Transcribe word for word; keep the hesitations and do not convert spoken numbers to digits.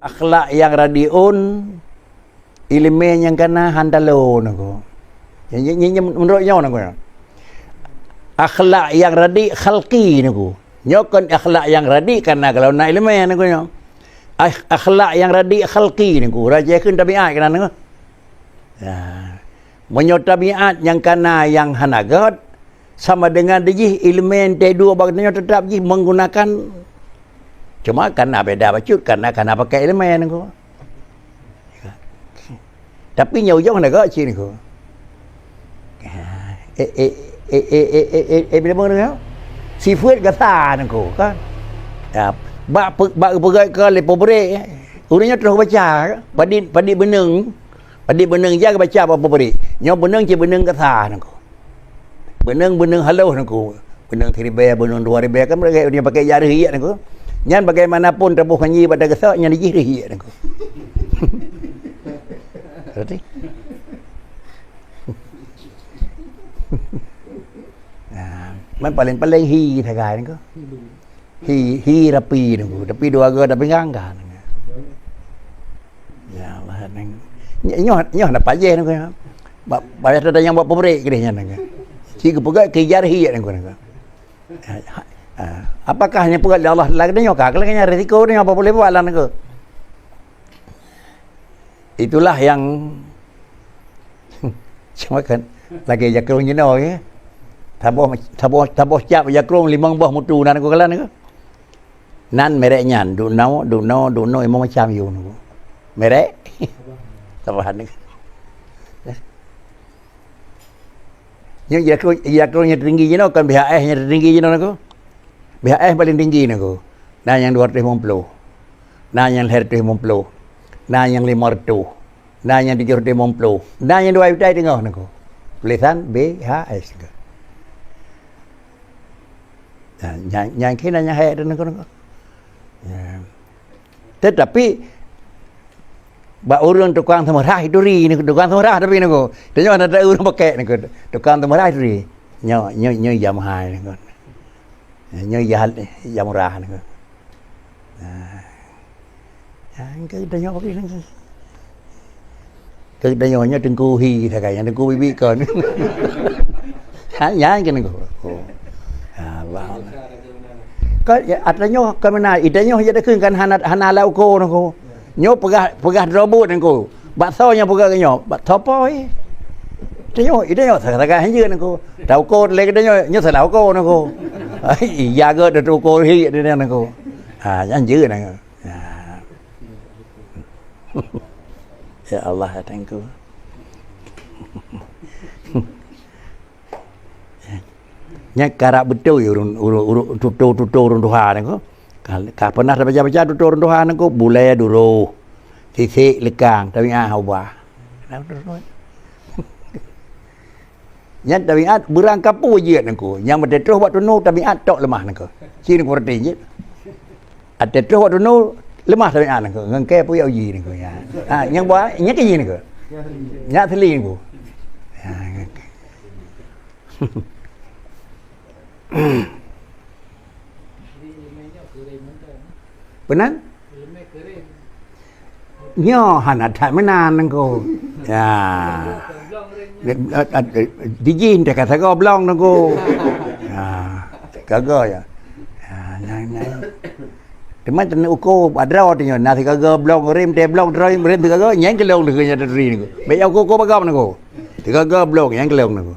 Akhlak nyang radiun, ileumèe nyang kana han talo nangku. Nyan, nyan, nyan, nyan meunurot nyoe nangku. Akhlak nyang radik khalqi nangku. Nyoe kon akhlak nyang radik kana kalau na ileumèe nangku nyoe. Akh-, akhlak nyang radik khalqi nangku. Raja kheun tabiat kana nangku. Ya. Meunyoe tabiat nyang kana nyang hana gèt, sama dengan dijih ileumèe teuh dua bak nyoe teutap jih menggunakan, cuma kana beda bacut, kana, kana pakai ileumèe nangku. Tapi nyoe ujong hana gèt cit nangku. Eh, eh, eh, eh, eh, eh, eh, eh, bila mana? Sifeuet gasa nangku, kan? Ya, bak pe-, bak peugèt ka lé pabrik, eh. Ureueng nyoe terus baca, padit, padit beuneueng. Padit beuneueng jak baca bak pabrik. Nyoe beuneueng cit beuneueng gasa nangku. Beuneueng, beuneueng halôh nangku. Beuneueng siribèe, beuneueng dua ribèe, kan mereka dia pakai ijak rihiek nangku. Nyan bagaimanapun taboh kanji bak tageusok, nyan jih rihiek nangku. Berarti? Nah, man paling-paling hi sagai nangku. Hi, hi rapi nangku, tapi dua ga tapi gangga nangku. Ya Allah, nang. Nyoh, nyoh na pajéh nangku. Ba-, payah tada nyang buat pabrik keudeh nyan nangku. Cit geupeugah kejar hi nangku, nangku. Ha, ha. Apakah hanya peugah lé Allah lagèe nyoe ka? Lagèe nyan risiko nyoe apa boleh buat lah nangku. Itulah yang cuma kan lagèe jakrong jinoe, ya. Saboh, saboh, saboh cap jakrong limong boh mutu nan ku kalan ke. Nan merek nyan, duno, duno, duno, limong macam yue nangku. Merek? Saboh nangku. Nyoe jakrong, jakrong nyang tinggi jinoe, kan B H S nyang tinggi jinoe nangku. B H S paling tinggi nangku. Na nyang dua ratus lima puluh. Na nyang lhèe ratus lima puluh. Na nyang lima ratus. Na nyang tujoh ratus lima puluh. Na nyang dua juta teungoh nangku. Tulisan B H S nangku. Nah, nyang, nyang keunan nyang hèk nangku, nangku. Ya. Tetapi bak ureueng tukang seumeurah ituri nangku, tukang seumeurah tapi nangku. Tanyoe ada ureueng pakai nangku, tukang seumeurah ituri. Nyoe, nyoe, nyoe jam hai nangku. Nyoe jam, jam murah nangku. Nah. Ya, engkau tanyoe pakai nangku. Keu tanyoe nyoe teungku hi sagai, nyang teungku bibi kon. Ha, nyan keuh nangku. Oh. Ha, bah. Ka, ya, ata nyoe ka meunan, ita nyoe ya takheun kan hana, hana lam uko nangku. Nyoe peugah, peugah droe buet nangku. Bak soe nyang peugah keu nyoe? Bak soe po, eh? Ita nyoe, ita nyoe sagai-sagai han jeuet nangku. Ta uko lé keu tanyoe, nyoe salah uko nangku. Ai, iya gèt ata uko hi nangku. Ha, nyan jeuet nangku. Ha. Ya Allah, ya Tuhanku. Nyan karab beutôi ureueng, ureueng, ureueng, tutoe-tutoe ureueng tuha nangku. Ka, ka pernah tabaca-baca tutoe ureueng tuha nangku, bulèe duroh, sisek leukang, tapi ah ubah. Nyan tabiat beurangkapeue jeuet nangku. Nyang meuteutroh bak tunu tabiat tok leumah nangku. Ci nangku reuti jeuet. Ateutroh bak tunu leumah tabiat nangku. Ngon kèe puyôh uji nangku, ya. Ha, nyang buat, nyang keu jih nangku. Nyang asli nangku. Ha, ngon kèe. Peunan? Nyoe hana that meunan nangku. Ya. Dijih teuka sagoe blong nangku. Ya. Gaga ya. Ya, nyan, nyan. Teuma teuneuh uko bak droe teuh nyoe, na sigaga blong rem, teuh blong droe rem sigaga, nyan keu lôn lheueh nyan turi nangku. Bèk uko-uko bagam nangku. Sigaga blong, nyan keu lôn nangku.